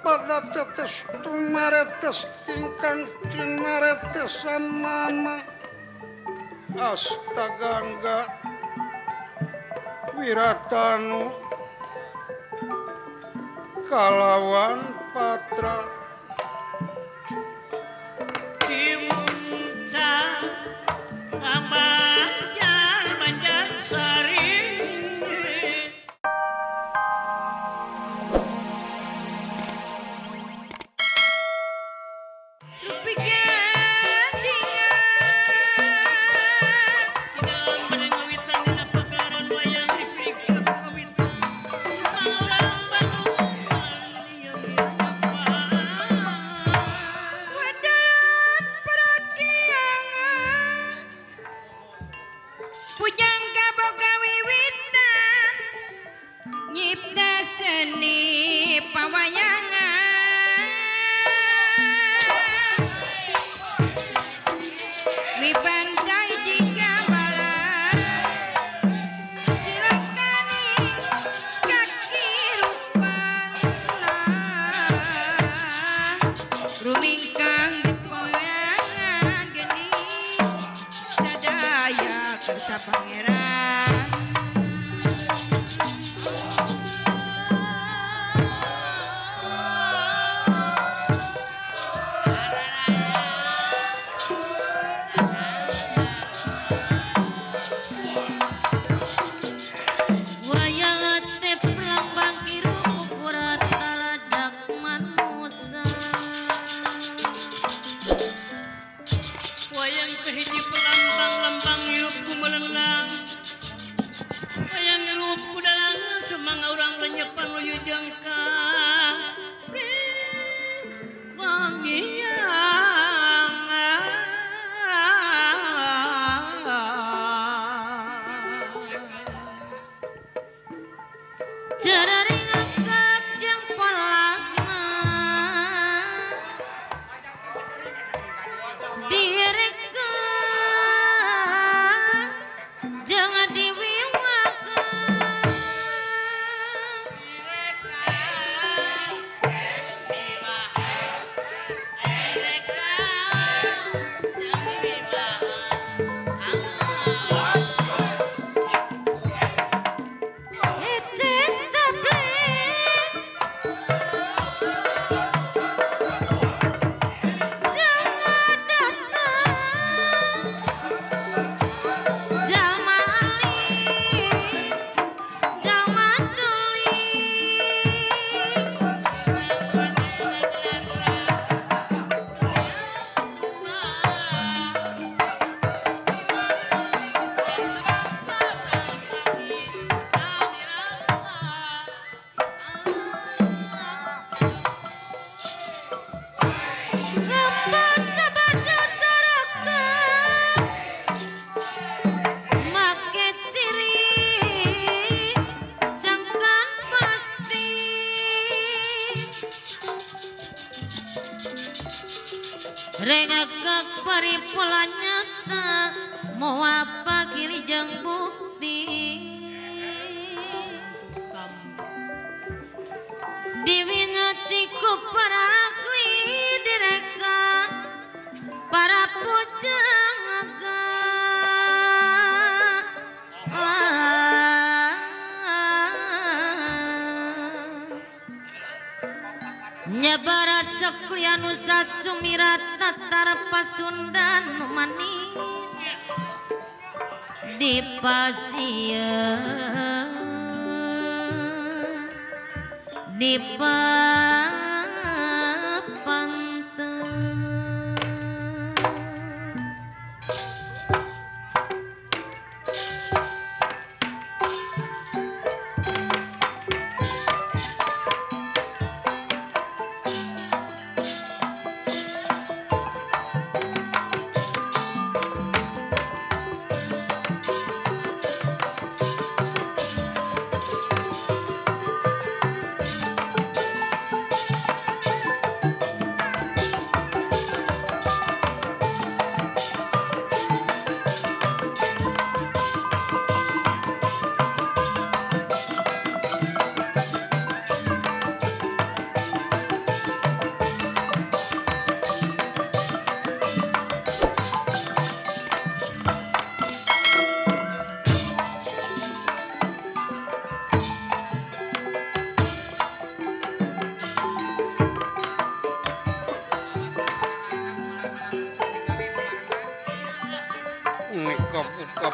Pada tetes tumaretes ingkang tinaretesanana Astagangga Wiratanu kalawan patra Cimunca Banjar Banjarsari.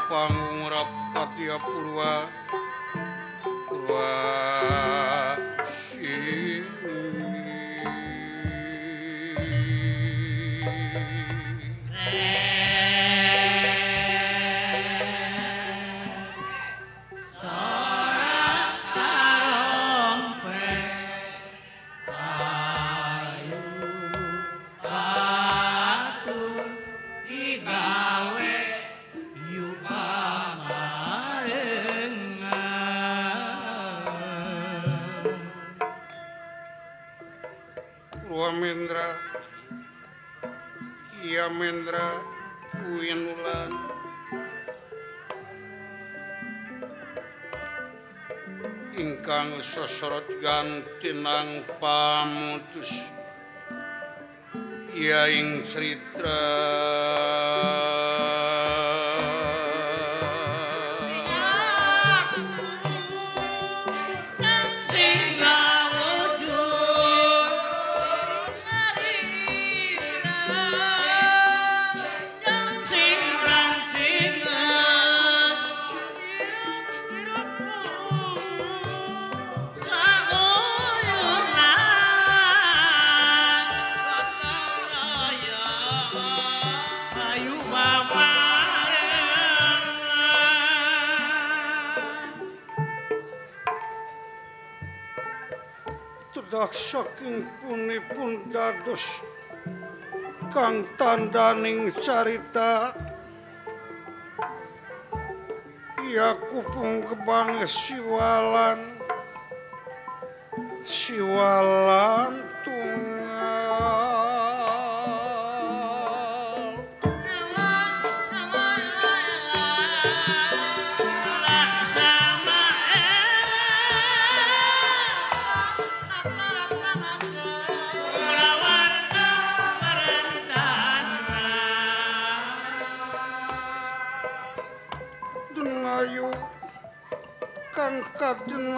Panggung Rapatya Purwa Purwa Mendra Kia Mendra Winulan ingkang sesorot ganti nang pamutus ya ing critra saking punipun dados kang tandaning carita ya kupung gebang siwalan siwalan tunggal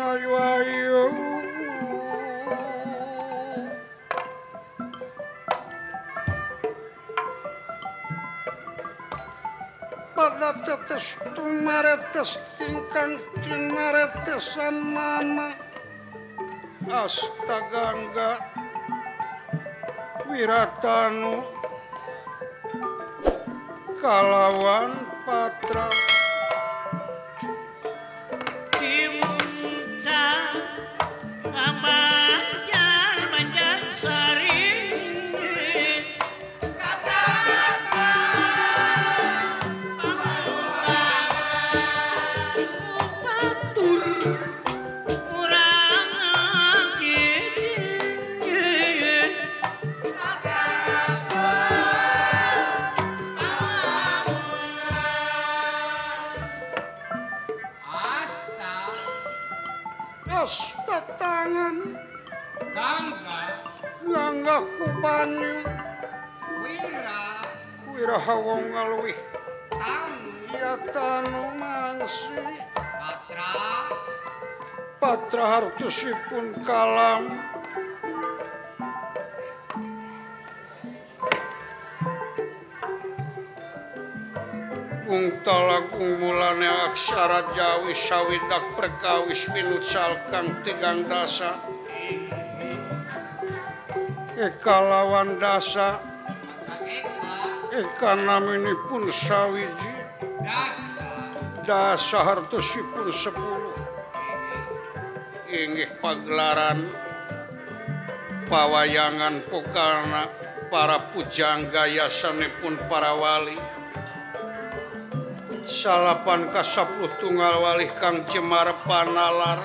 ayu ayu pada tetes tumaretes ingkang tinaretesanana Astagangga Wiratanu kalawan patra tangan Gangga Gangga kubanyu Wira Wira wong ngaluwih Tanu ya tanu mangsi Patra Patra hartosipun kalam Kung talagung mulane aksara Jawi sawidak perkawis pinucal kang tigang dasa eka lawan dasa eka naminipun sawiji dasa hartosipun 10 inggih pagelaran pawayangan pokana para pujangga yasanipun para wali salapan kasapuluh tunggal walih kang jemar panalar